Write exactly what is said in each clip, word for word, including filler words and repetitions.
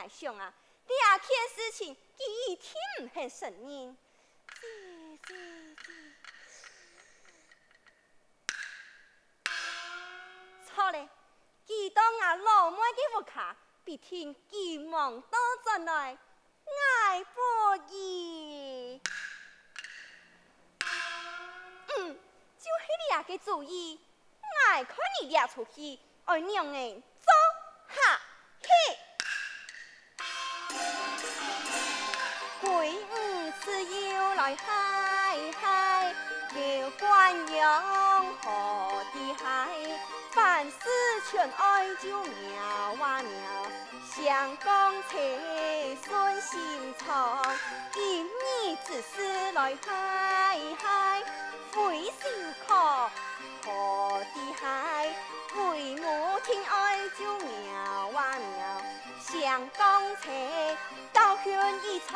𠊎想啊，這件事情佢一定毋肯承認。姐，姐，姐。著咧，佢到吾老妹个屋下，必定急忙倒轉來，𠊎保佢。嗯，就係這个主意。 𠊎看你這齣戲愛仰仔做下去。歸五自由來嗨嗨，劉關張好得嗨，凡事全愛就妙啊妙。 相公在順心腸，今日之事來嗨嗨，非修課，好得嗨，為母定愛就妙啊妙，相公在，高興異常。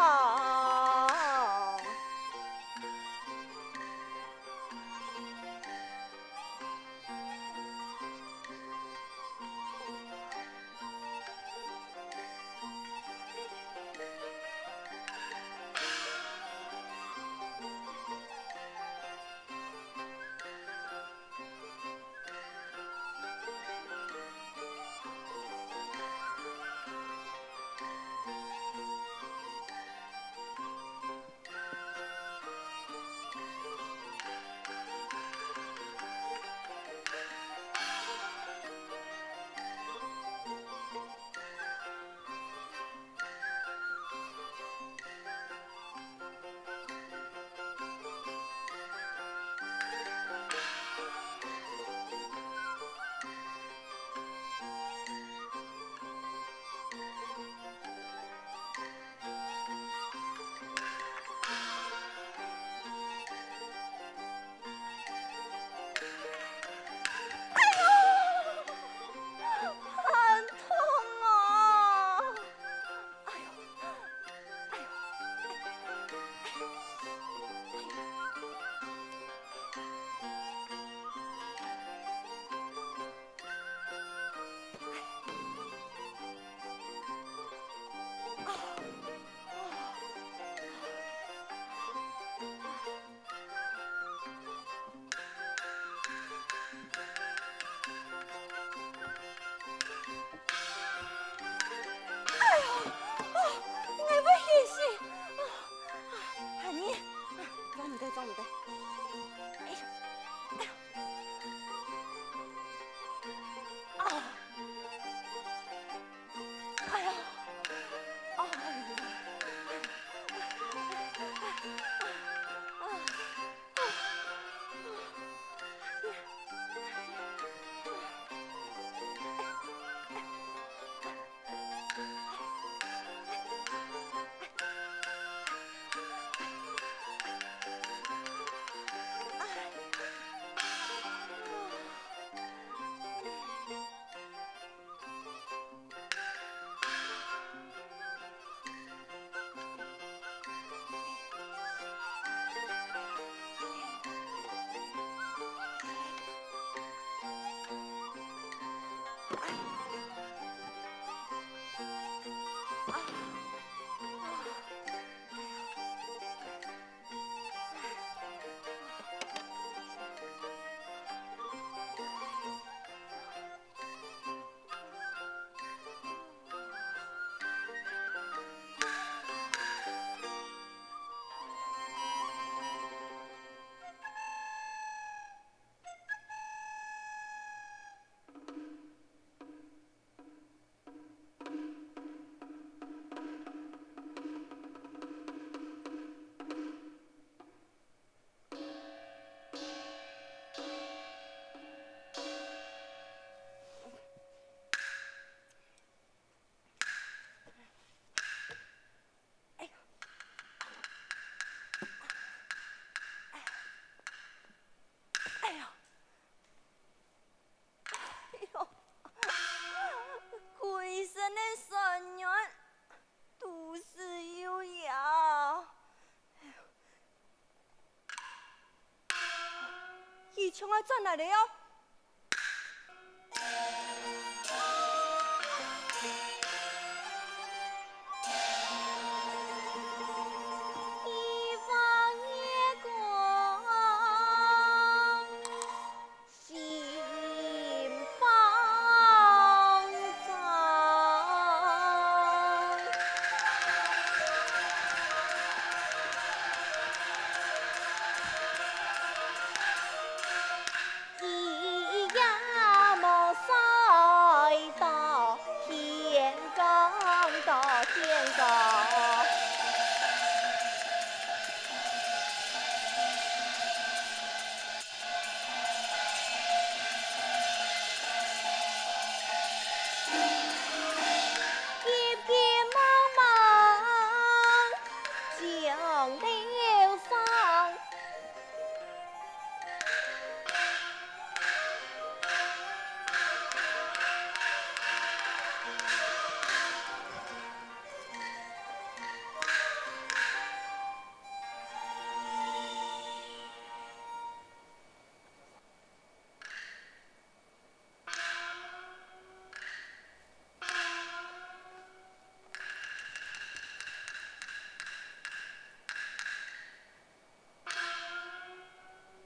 哎喲，很痛哦！哎喲，哎喲，哎喲，哎喲。 哎喲，哦，𠊎會死！哦，啊，阿姨，啊，做毋得，做毋得。哎喲，哎喲，啊，哎呀，哎呀，啊，啊，啊。 哎呀，哎呀，哎呦，歸身个酸軟，肚屎又枵。 佢像愛轉來了喲！多见过。急急忙忙上楼上。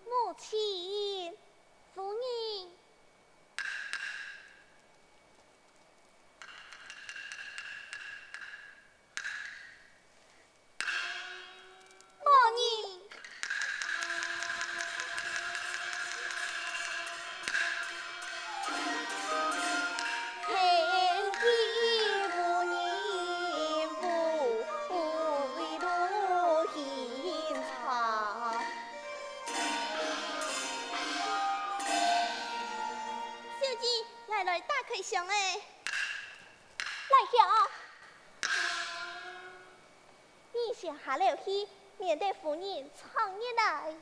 母亲，夫人。 夫人。见过夫人，不会路行差。小姐，来来，打开箱仔。 兰香，你先下楼去，免得夫人撞入來。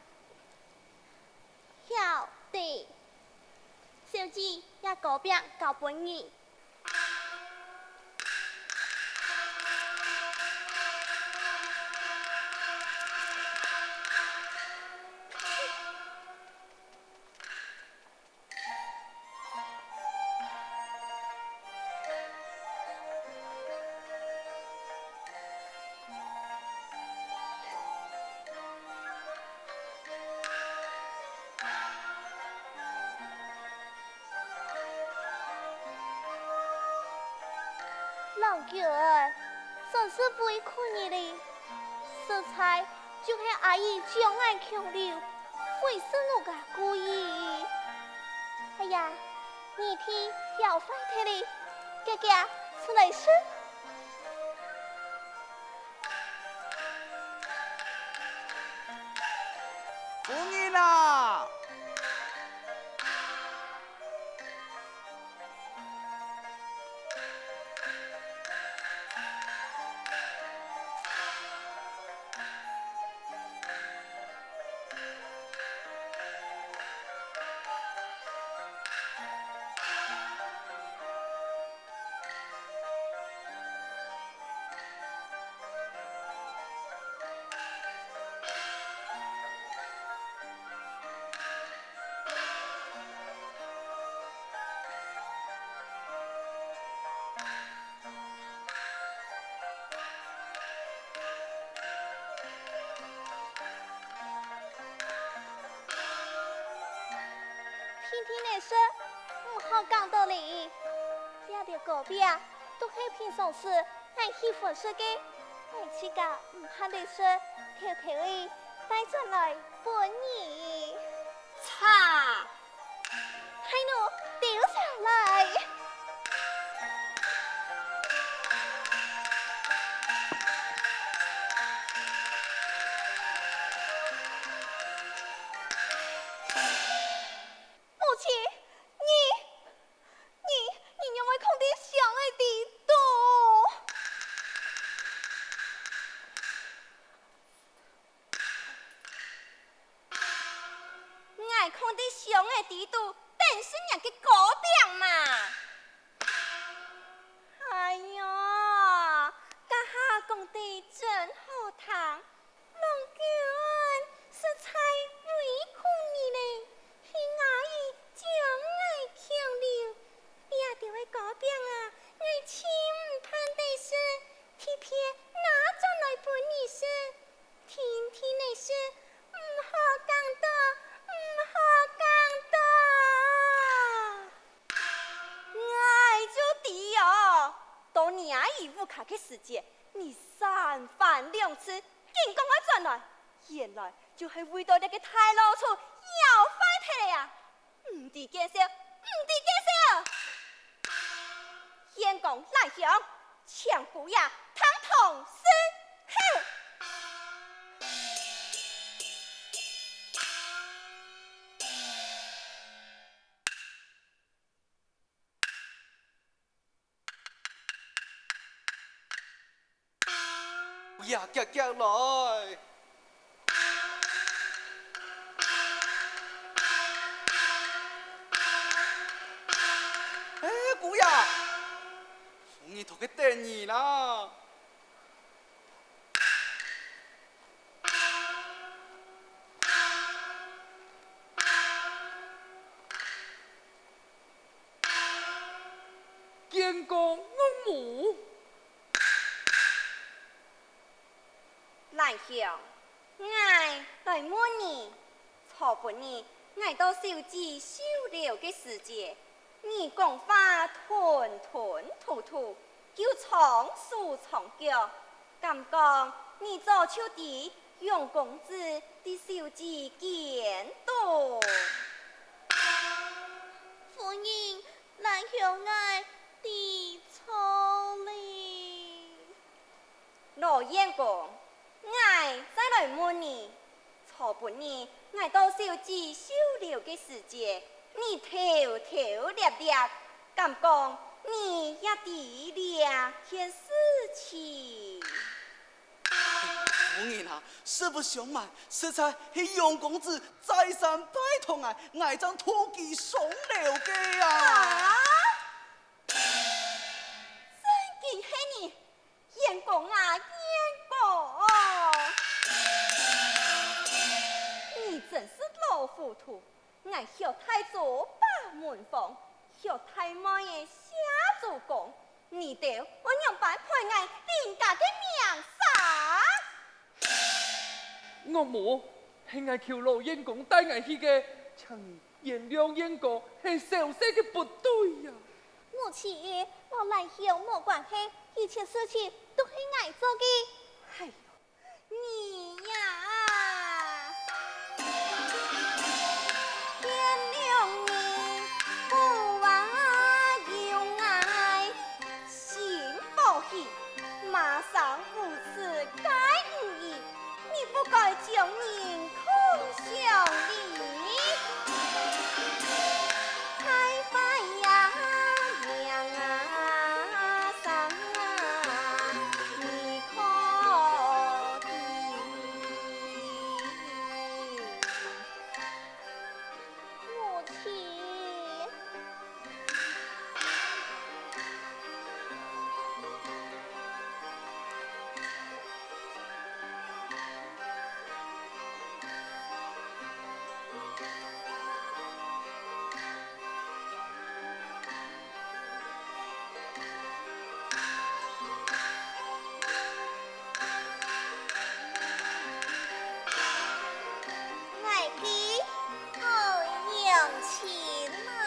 晓得。小姐，這糕餅交分你。 郎君，真是委屈你哩，實在 就係阿姨將𠊎強留，非是奴家故意。哎呀，你忒要壞忒哩，遽遽出來食。夫人啊！ 定定仔食，毋好講到哩。這兜糕餅都係平常時𠊎喜歡食个，𠊎自家毋盼得食，偷偷仔帶轉來分你。 茶。還有，丟茶來。母親，你，你，你仰會囥在箱仔底肚？ 𠊎囥在箱仔底肚，等食若个糕餅嘛。哎喲，這下講得真好聽，郎君實在委屈你咧，係阿姨將𠊎強留，這兜个糕餅啊，𠊎盡毋盼得食，特別拿轉來分你食。 定定仔食，毋好講到，毋好講到。𠊎就知哦，到若姨屋下个時節，你三番兩次緊講愛轉來，原來就係為到這个大老鼠要壞忒咧啊！毋知見笑，毋知見笑！ 現講蘭香，请姑爷听通信。嘿！姑爷，遽遽來！哎，姑爷，夫人在該等你啦。 见过岳母。兰香，𠊎来问你，昨晡日𠊎到小姐绣樓个時節，你講話吞吞吐吐，又藏手藏腳，敢講你早就知楊公子在小姐間肚？夫人， 兰香，𠊎知錯了。老员工，𠊎再來問你，昨晡日𠊎到小姐绣樓个時節，你偷偷掠掠，敢講你也知這件事情？ 夫人啊，實不相瞞，實在係楊公子再三拜託𠊎，𠊎正同佢上樓个啊！啊！正經係你，員工啊，員工！你真是老糊塗！ 𠊎學大叔把門房，學大妹仔寫祖功，你兜愛仰般賠𠊎林家个名聲？岳母，係𠊎求老員工帶𠊎去个，請你原諒員工，係小生个不對呀。母親，摎蘭香無關係，一切事情都係𠊎做个。哎喲， 你呀！天亮日，屋下有𠊎心歡喜，媽生扶持該五日，你不該將人看上哩。太壞呀，命啊，生啊！ 母親。 𠊎个好娘親啊！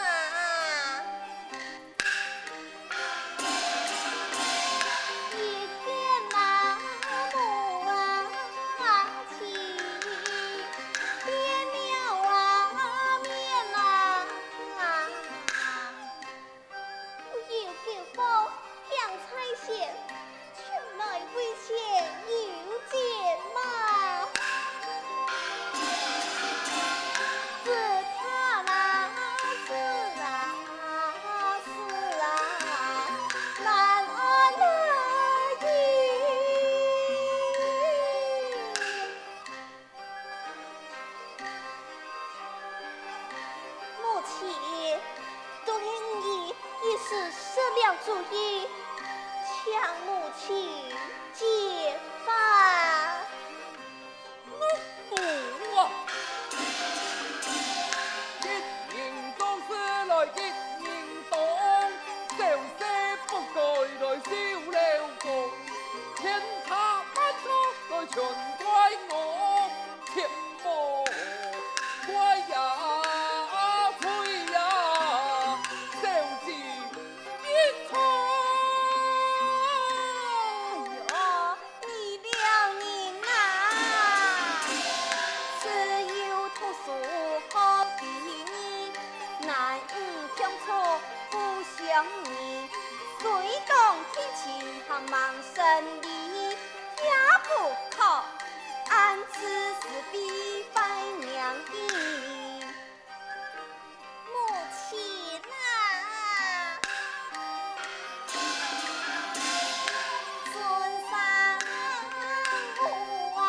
有九福，添財神，請來為錢有錢嘛。是他啦，是啦，是啦，难安啊！ 母親，都係你一時失了主意，請母真理也不可，暗自是非反娘的。母亲啊，尊上母啊，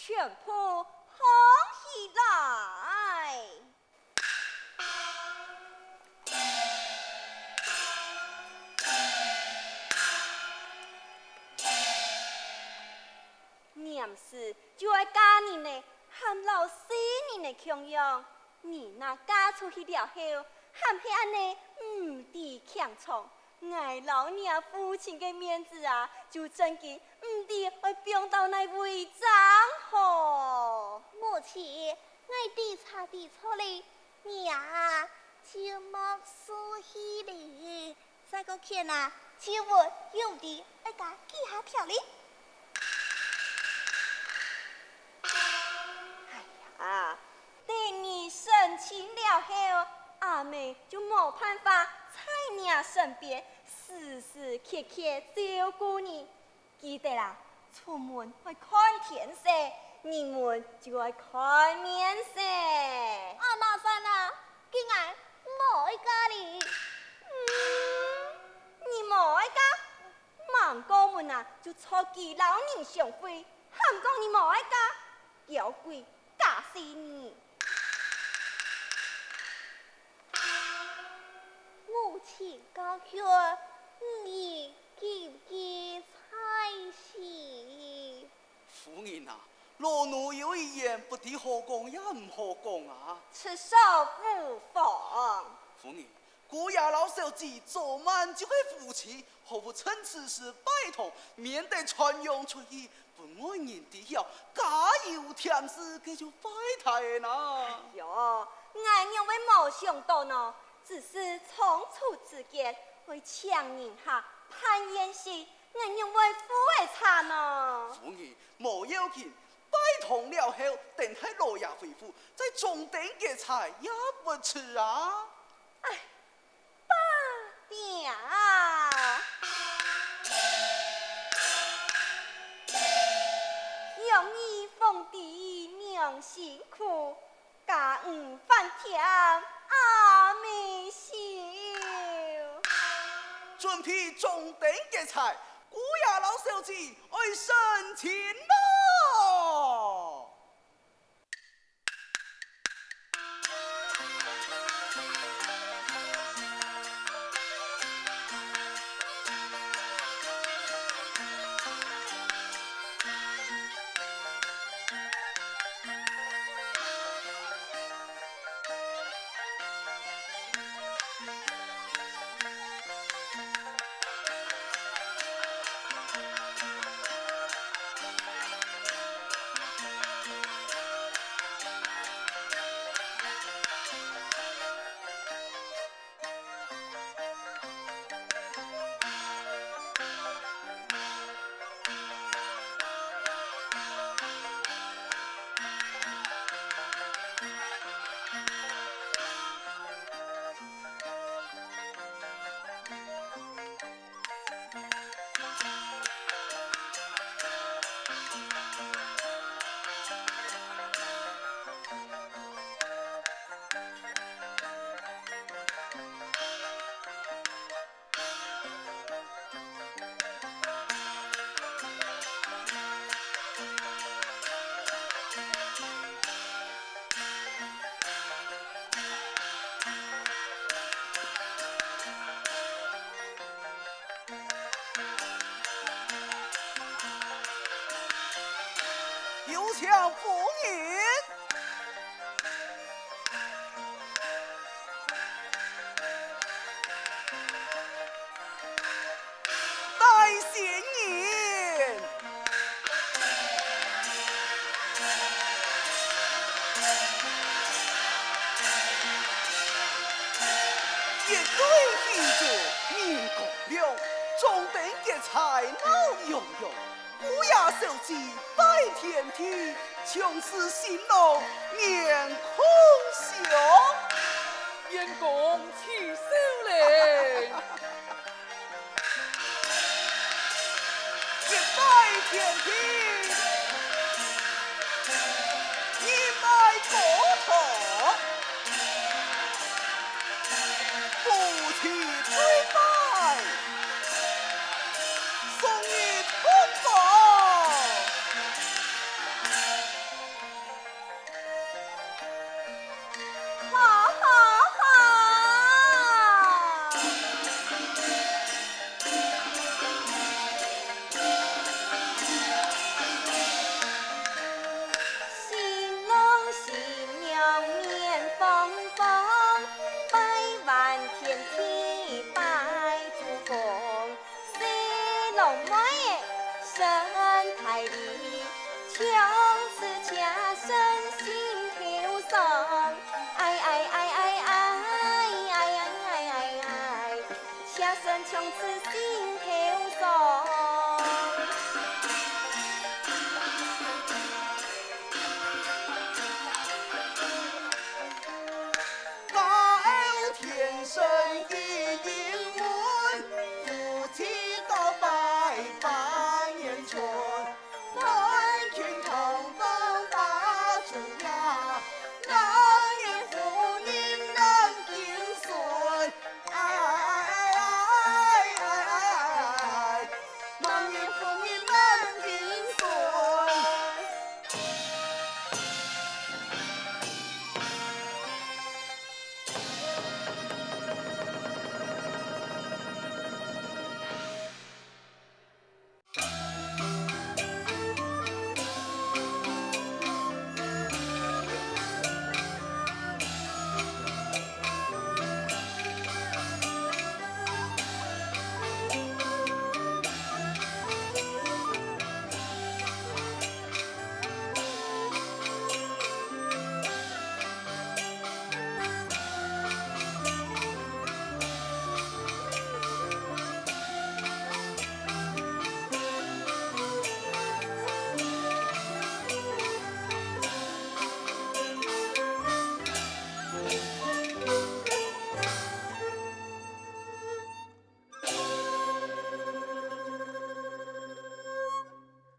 全部䟘起來！黏時就愛嫁人呢，還摎細人仔共樣。 你若嫁出去了後，還係恁仔毋知輕重，𠊎摎若父親个面子啊，就正經毋知愛放到哪位正好。母親，𠊎知錯知錯哩，你啊，就莫受氣哩。 再過譴啊，就會有理，愛加幾下條哩。哎呀，等你成親了後，阿姆就無辦法在若身邊時時刻刻照顧你。 記得啊，出門愛看天色，入門就愛看面色。阿姆算啊，該𠊎無愛嫁哩。嗯，你無愛嫁？吂過門啊，就著佢摎人相會，還講你無愛嫁，嬌貴假細膩。 母親教訓，女人謹記在心。夫人啊，老奴有一言，不知好講也毋好講啊。此事無妨。夫人，姑爺摎小姐早晚就係夫妻，何不趁此時拜堂，免得傳揚出去， 分外人知曉，假有添事，該就壞大了哪。哎喲，𠊎仰會無想到呢？只是倉促之間，會請人客辦宴席，𠊎仰會赴仔掣呢？夫人，無要緊，拜堂了後，等待老爺回府，再掌燈結綵也不遲啊。哎， 把柄啊！養兒方知娘辛苦，家務還添阿姆愁。準備掌燈結綵，姑爺摎小姐愛成親囉！请夫人。带新人。一对喜鸾，人光亮，装点个彩闹洋洋。 姑爷小姐拜天地，像是新郎面孔笑。员工起手嘞。一拜天地，二拜高堂，夫妻对拜。 送你通房。好，好，好。新郎新娘面芳芳，拜完天地拜祖公。 新郎妹仔身大禮，像是家